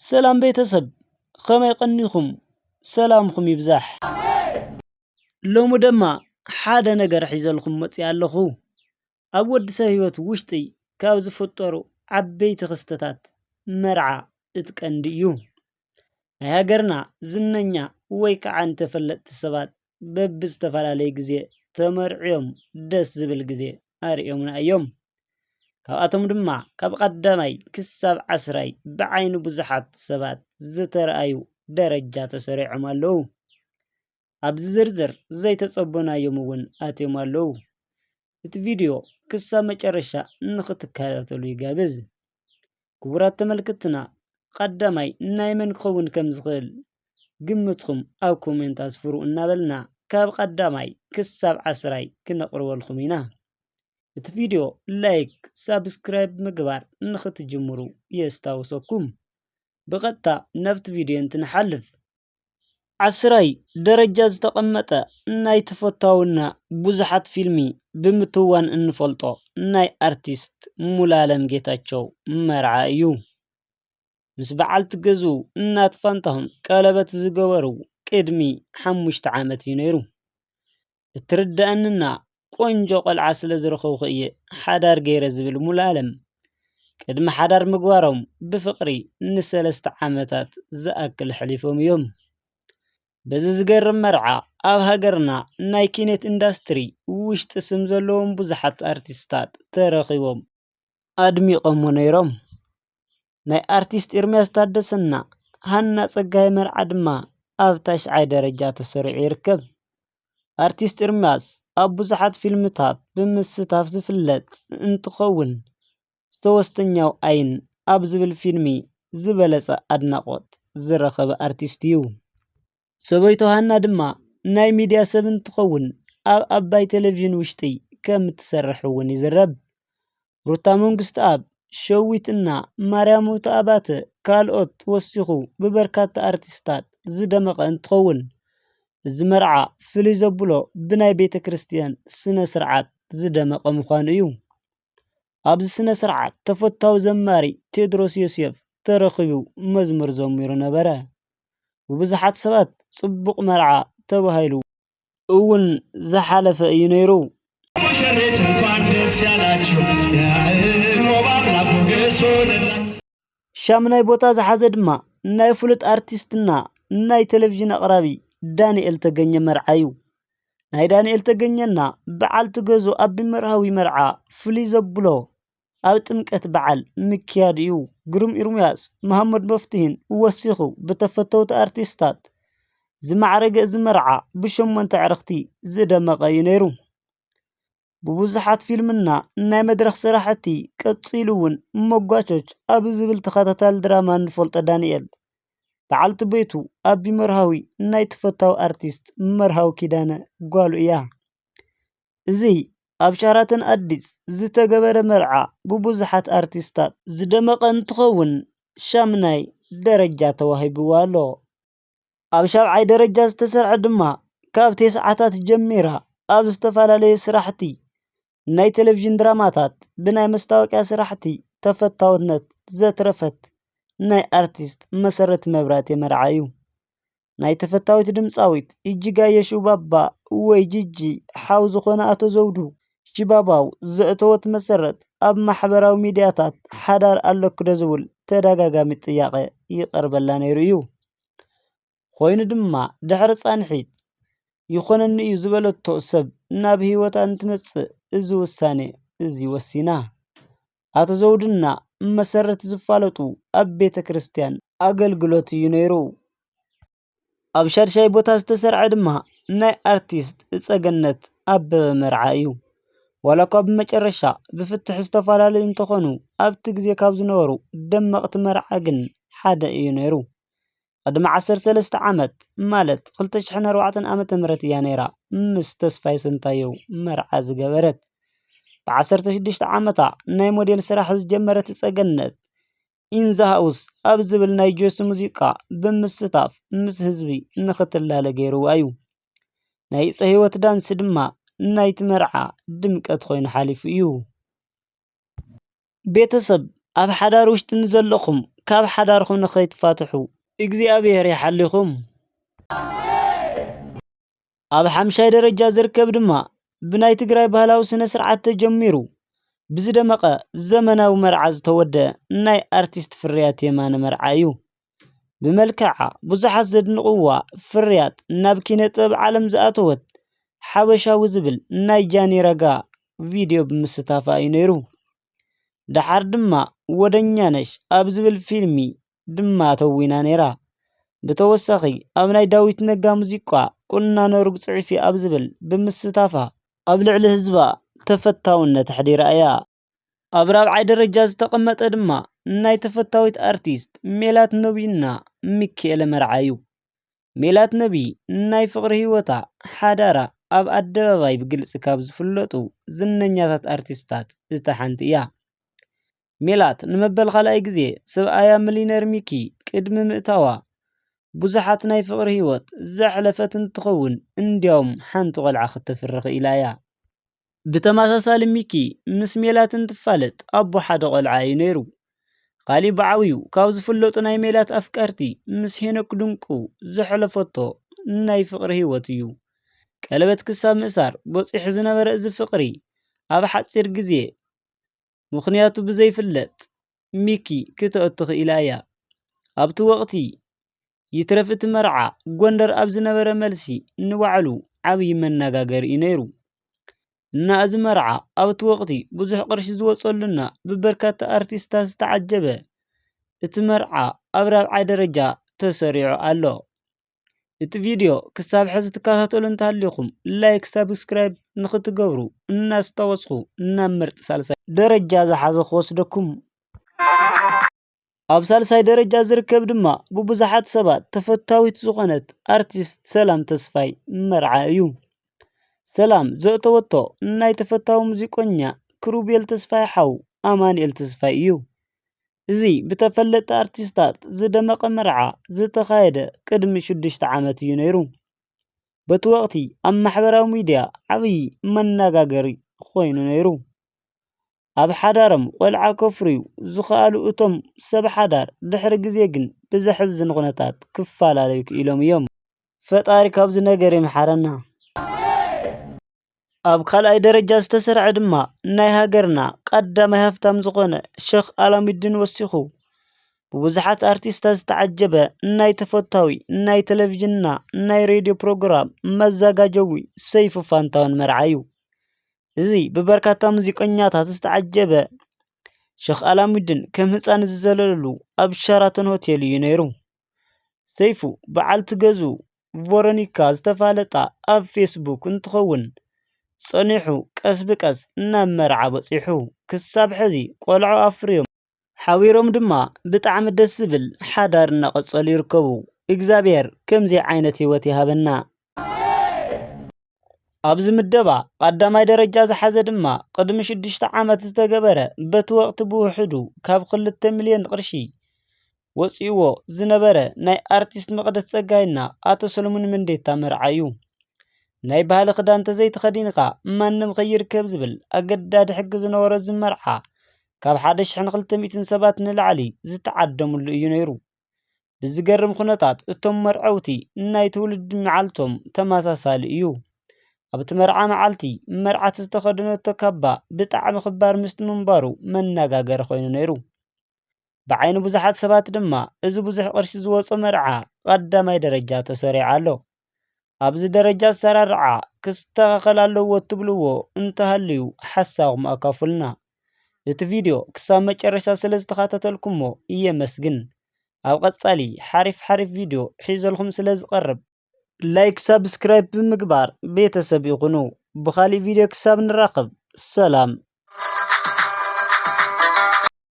ሰላም ቤተሰብ፣ ከመይ ቀኒኹም? ሰላምኹም ይብዛሕ። ሎሚ ድማ ሓደ ነገር ሒዘልኩም መፂኣ ኣለኹ። ኣብ ወዲ ሰብ ህይወት ውሽጢ ካብ ዝፍጠሩ ዓበይቲ ክስተታት መርዓ እቲ ቀንዲ እዩ። ናይ ሃገርና ዝነኛ ወይ ከዓ ንተፈለጥቲ ሰባት በብዝተፈላለየ ግዜ ተመርዕዮም ደስ ዝብል ግዜ ኣርእዮምና እዮም። ካብኣቶም ድማ ካብ ቀዳማይ ክሳብ ዓስራይ ብዓይኒ ብዙሓት ሰባት ዝተረኣዩ ደረጃ ተሰሪዖም ኣለዉ። ኣብዚ ዝርዝር ዘይተጸበናዮም እውን ኣትዮም ኣለዉ። እቲ ቪድዮ ክሳብ መጨረሻ ንኽትከታተሉ ይጋብዝ። ክቡራት ተመልክትና፣ ቀዳማይ ናይ መን ክኸውን ከም ዝኽእል ግምትኩም ኣብ ኮሜንት ኣስፍሩ እናበልና ካብ ቀዳማይ ክሳብ ዓስራይ ክነቕርበልኩም ኢና። እቲ ቪድዮ ላይክ፣ ሳብስክራይብ ምግባር ንኽትጅምሩ የስታውሰኩም። ብቐጥታ ናብቲ ቪድዮ እንትንሓልፍ፣ ዓስራይ ደረጃ ዝተቐመጠ ናይ ተፈታውና ብዙሓት ፊልሚ ብምትዋን እንፈልጦ ናይ ኣርቲስት ሙሉኣለም ጌታቸው መርዓ እዩ። ምስ በዓልቲ ገዝኡ እናት ፋንታሁን ቀለበት ዝገበሩ ቅድሚ ሓሙሽተ ዓመት እዩ ነይሩ። እትርድኣንና ቆንጆ ቆልዓ ስለ ዝረኸብኩ እየ ሓዳር ገይረ ዝብል ሙሉኣለም፣ ቅድሚ ሓዳር ምግባሮም ብፍቕሪ ንሰለስተ ዓመታት ዝኣክል ኣሕሊፎም እዮም። በዚ ዝገርም መርዓ ኣብ ሃገርና ናይ ኪነት ኢንዳስትሪ ውሽጢ ስም ዘለዎም ብዙሓት ኣርቲስታት ተረኺቦም ኣድሚቖሞ ነይሮም። ናይ ኣርቲስት ኤርምያስ ታደሰና ሃና ጸጋይ መርዓ ድማ ኣብ ታሽዓይ ደረጃ ተሰሪዑ ይርከብ። ኣርቲስት ኤርምያስ ኣብ ብዙሓት ፊልምታት ብምስታፍ ዝፍለጥ እንትኸውን፣ ሶስተኛው ዓይን ኣብ ዝብል ፊልሚ ዝበለጸ ኣድናቖት ዝረኸበ ኣርቲስት እዩ። ሰበይቱ ሃና ድማ ናይ ሚድያ ሰብ እንትኸውን፣ ኣብ ኣባይ ቴሌቪዥን ውሽጢ ከም እትሰርሕ እውን ይዝረብ። ሩታ መንግስትኣብ፣ ሸዊት እና ማርያም ውተ ኣባተ ካልኦት ወሲኹ ብበርካታ ኣርቲስታት ዝደመቐ እንትኸውን፣ እዚ መርዓ ፍልይ ዘብሎ ብናይ ቤተ ክርስቲያን ስነ ስርዓት ዝደመቐ ምዃኑ እዩ። ኣብዚ ስነ ስርዓት ተፈታዊ ዘማሪ ቴድሮስ ዮሴፍ ተረኺቡ መዝሙር ዘሚሩ ነበረ። ብብዙሓት ሰባት ጽቡቕ መርዓ ተባሂሉ እውን ዝሓለፈ እዩ ነይሩ። ሙሽሪት እንኳን ደስ ያላችሁ፣ ያዕቆብ አምላክ ሞገስ ሆነላችሁ። ሻምናይ ቦታ ዝሓዘ ድማ ናይ ፍሉጥ ኣርቲስትና ናይ ቴሌቪዥን ኣቕራቢ ዳንኤል ተገኘ መርዓ እዩ። ናይ ዳንኤል ተገኘና በዓልቲ ገዙ ኣቢ መርሃዊ መርዓ ፍልይ ዘብሎ ኣብ ጥምቀት በዓል ምክያድ እዩ። ግሩም ኢርምያስ፣ መሃመድ መፍትሂን ወሲኹ ብተፈተውቲ ኣርቲስታት ዝማዕረገ እዚ መርዓ ብሸሞንተ ዕርኽቲ ዝደመቐ እዩ ነይሩ። ብብዙሓት ፊልምና ናይ መድረኽ ስራሕቲ ቀጺሉ እውን መጓቾች ኣብ ዝብል ተኸታታሊ ድራማ እንፈልጦ ዳንኤል፣ በዓልቲ ቤቱ ኣቢ መርሃዊ ናይ ተፈታዊ ኣርቲስት መርሃዊ ኪዳነ ጓሉ እያ። እዚ ኣብ ሻራተን ኣዲስ ዝተገበረ መርዓ ብብዙሓት ኣርቲስታት ዝደመቐ እንትኸውን፣ ሻምናይ ደረጃ ተዋሂብዎ ኣሎ። ኣብ ሻብዓይ ደረጃ ዝተሰርዐ ድማ ካብ ተስዓታት ጀሚራ ኣብ ዝተፈላለየ ስራሕቲ ናይ ቴሌቪዥን ድራማታት ብናይ መስታወቅያ ስራሕቲ ተፈታውነት ዘትረፈት ናይ ኣርቲስት መሰረት መብራህቴ መርዓ እዩ። ናይ ተፈታዊት ድምፃዊት እጅጋየ ሹባባ ወይ ጂጂ ሓው ዝኾነ ኣቶ ዘውዱ ሽባባው ዘእተወት መሰረት ኣብ ማሕበራዊ ሚድያታት ሓዳር ኣለኩ ዶ ዝብል ተደጋጋሚ ጥያቄ ይቐርበላ ነይሩ እዩ። ኮይኑ ድማ ድሕሪ ፃንሒት ይኾነኒ እዩ ዝበለቶ ሰብ ናብ ህይወታ እንትመፅእ እዚ ውሳኔ እዚ ወሲና። ኣቶ ዘውዱና መሰረት ዝፋለጡ ኣብ ቤተ ክርስቲያን ኣገልግሎት እዩ ነይሩ። ኣብ ሻድሻይ ቦታ ዝተሰርዐ ድማ ናይ ኣርቲስት እፀገነት ኣበበ መርዓ እዩ። ዋላ እኳ ብመጨረሻ ብፍትሒ ዝተፈላለዩ እንተኾኑ፣ ኣብቲ ግዜ ካብ ዝነበሩ ደመቕቲ መርዓ ግን ሓደ እዩ ነይሩ። ቅድሚ ዓሰርተ ሰለስተ ዓመት፣ ማለት ክልተ ሽሕን ኣርባዕተን ዓመተ ምህረት እያ ነይራ ምስ ተስፋይ ስንታየው መርዓ ዝገበረት። ብዓሰርተ ሽዱሽተ ዓመታ ናይ ሞዴል ስራሕ ዝጀመረት እፀገነት፣ ኢንዛሃውስ ኣብ ዝብል ናይ ጆሲ ሙዚቃ ብምስታፍ ምስ ህዝቢ ንኽትላለ ገይርዋ እዩ። ናይ እፀ ህይወት ዳንስ ድማ ናይቲ መርዓ ድምቀት ኮይኑ ሓሊፉ እዩ። ቤተሰብ፣ ኣብ ሓዳር ውሽጢ ንዘለኹም ካብ ሓዳርኹም ንኸይትፋትሑ እግዚኣብሔር ይሓሊኹም። ኣብ ሓምሻይ ደረጃ ዝርከብ ድማ ብናይ ትግራይ ባህላዊ ስነ ስርዓት ተጀሚሩ ብዝደመቐ ዘመናዊ መርዓ ዝተወደ ናይ ኣርቲስት ፍርያት የማነ መርዓ እዩ። ብመልክዓ ብዙሓት ዘድንቕዋ ፍርያት ናብ ኪነ ጥበብ ዓለም ዝኣተወት ሓበሻዊ ዝብል ናይ ጃኒ ረጋ ቪድዮ ብምስታፋ እዩ ነይሩ። ደሓር ድማ ወደኛ ነሽ ኣብ ዝብል ፊልሚ ድማ ተዊና ነይራ። ብተወሳኺ ኣብ ናይ ዳዊት ነጋ ሙዚቃ ቁናኖ ርጉጽ ዕፊ ኣብ ዝብል ብምስታፋ ኣብ ልዕሊ ህዝባ ተፈታውነት ኣሕዲራ እያ። ኣብ ራብዓይ ደረጃ ዝተቐመጠ ድማ ናይ ተፈታዊት ኣርቲስት ሜላት ነቢና ሚኪኤለ መርዓ እዩ። ሜላት ነቢ ናይ ፍቕሪ ህይወታ ሓዳራ ኣብ ኣደባባይ ብግልጺ ካብ ዝፍለጡ ዝነኛታት ኣርቲስታት እታ ሓንቲ እያ። ሜላት ንመበል ካልኣይ ግዜ ሰብኣያ ሚሊነር ሚኪ ቅድሚ ምእታዋ ብዙሓት ናይ ፍቕሪ ህይወት ዘሕለፈት እንትኸውን እንዲያውም ሓንቲ ቆልዓ ክተፍሪ ክኢላ እያ። ብተመሳሳሊ ሚኪ ምስ ሜላት እንትፋለጥ ኣቦ ሓደ ቆልዓ እዩ ነይሩ። ካሊእ ብዓብዩ ካብ ዝፍለጡ ናይ ሜላት ኣፍቀርቲ ምስ ሄኖክ ድንቁ ዘሕለፈቶ ናይ ፍቕሪ ህይወት እዩ። ቀለበት ክሳብ ምእሳር በፂሑ ዝነበረ እዚ ፍቕሪ ኣብ ሓፂር ግዜ ምኽንያቱ ብዘይፍለጥ ሚኪ ክተእቱ ክኢላ እያ። ኣብቲ ወቕቲ ይትረፍ እቲ መርዓ ጎንደር ኣብ ዝነበረ መልሲ ንባዕሉ ዓብዪ መነጋገሪ እዩ ነይሩ። እና እዚ መርዓ ኣብቲ ወቕቲ ብዙሕ ቅርሺ ዝወፀሉና ብበርካታ ኣርቲስታት ዝተዓጀበ እቲ መርዓ ኣብ ራብዓይ ደረጃ ተሰሪዑ ኣሎ። እቲ ቪድዮ ክሳብ ሕዚ ትከታተሉ እንተሃሊኹም ላይክ ሳብስክራይብ ንክትገብሩ እናስታወስኩ ናብ ምርጢ ሳልሳይ ደረጃ ዝሓዘ ክወስደኩም። ኣብ ሳልሳይ ደረጃ ዝርከብ ድማ ብብዙሓት ሰባት ተፈታዊት ዝኾነት ኣርቲስት ሰላም ተስፋይ መርዓ እዩ። ሰላም ዘእተወቶ ናይ ተፈታዊ ሙዚቆኛ ክሩቤል ተስፋይ ሓው ኣማኑኤል ተስፋይ እዩ። እዚ ብተፈለጥቲ ኣርቲስታት ዝደመቐ መርዓ ዝተኻየደ ቅድሚ ሽዱሽተ ዓመት እዩ ነይሩ። በቲ ወቕቲ ኣብ ማሕበራዊ ሚድያ ዓብዪ መነጋገሪ ኮይኑ ነይሩ። ኣብ ሓዳሮም ቆልዓ ከፍርዩ ዝኸኣሉ እቶም ሰብ ሓዳር ድሕሪ ግዜ ግን ብዘሕዝን ኩነታት ክፈላለዩ ክኢሎም እዮም። ፈጣሪ ካብዚ ነገር ይምሓረና። ኣብ ካልኣይ ደረጃ ዝተሰርዐ ድማ ናይ ሃገርና ቀዳማይ ሃፍታም ዝኾነ ሸኽ ኣላሙዲን ወሲኹ ብብዙሓት ኣርቲስታት ዝተዓጀበ ናይ ተፈታዊ ናይ ቴሌቪዥንና ናይ ሬድዮ ፕሮግራም መዘጋጀዊ ሰይፉ ፋንታውን መርዓ እዩ። እዚ ብበርካታ ሙዚቀኛታት ዝተዓጀበ ሸኽ ኣላሙዲን ከም ህፃን ዝዘለለሉ ኣብ ሸራተን ሆቴል እዩ ነይሩ። ሰይፉ በዓልቲ ገዝኡ ቨሮኒካ ዝተፋለጣ ኣብ ፌስቡክ እንትኸውን ጸኒሑ ቀስ ብቀስ ናብ መርዓ በጺሑ። ክሳብ ሕዚ ቆልዑ ኣፍርዮም ሓቢሮም ድማ ብጣዕሚ ደስ ዝብል ሓዳር እናቐጸሉ ይርከቡ። እግዚኣብሔር ከምዚ ዓይነት ህይወት ይሃበና። ኣብዚ ምደባ ቀዳማይ ደረጃ ዝሓዘ ድማ ቅድሚ ሽዱሽተ ዓመት ዝተገበረ በቲ ወቕቲ ብውሕዱ ካብ ክልተ ሚልዮን ቅርሺ ወጺእዎ ዝነበረ ናይ ኣርቲስት መቕደስ ጸጋይና ኣቶ ሰለሙን መንዴታ መርዓ እዩ። ናይ ባህሊ ክዳን ተዘይተኸዲንካ ማንም ከይርከብ ዝብል ኣገዳዲ ሕጊ ዝነበሮ እዚ መርዓ ካብ ሓደ ሽሕን ክልተ ሚእትን ሰባት ንላዕሊ ዝተዓደምሉ እዩ ነይሩ። ብዝገርም ኩነታት እቶም መርዐውቲ ናይ ትውልዲ መዓልቶም ተመሳሳሊ እዩ። ኣብቲ መርዓ መዓልቲ መርዓት ዝተኸደነቶ ካባ ብጣዕሚ ክባር ምስቲ ምንባሩ መነጋገሪ ኮይኑ ነይሩ። ብዓይኒ ብዙሓት ሰባት ድማ እዚ ብዙሕ ቅርሺ ዝወጾ መርዓ ቀዳማይ ደረጃ ተሰሪዑ ኣሎ። ኣብዚ ደረጃ ኣሰራርዓ ክስተኻኸል ኣለዎ እትብልዎ እንተሃልዩ ሓሳብኩም ኣካፉልና። እቲ ቪድዮ ክሳብ መጨረሻ ስለ ዝተኸታተልኩሞ እየመስግን። ኣብ ቀጻሊ ሓሪፍ ሓሪፍ ቪድዮ ሒዘልኩም ስለ ዝቐርብ ላይክ ሳብስክራይብ ብምግባር ቤተሰብ ይኹኑ። ብኻሊእ ቪድዮ ክሳብ ንራኸብ ሰላም።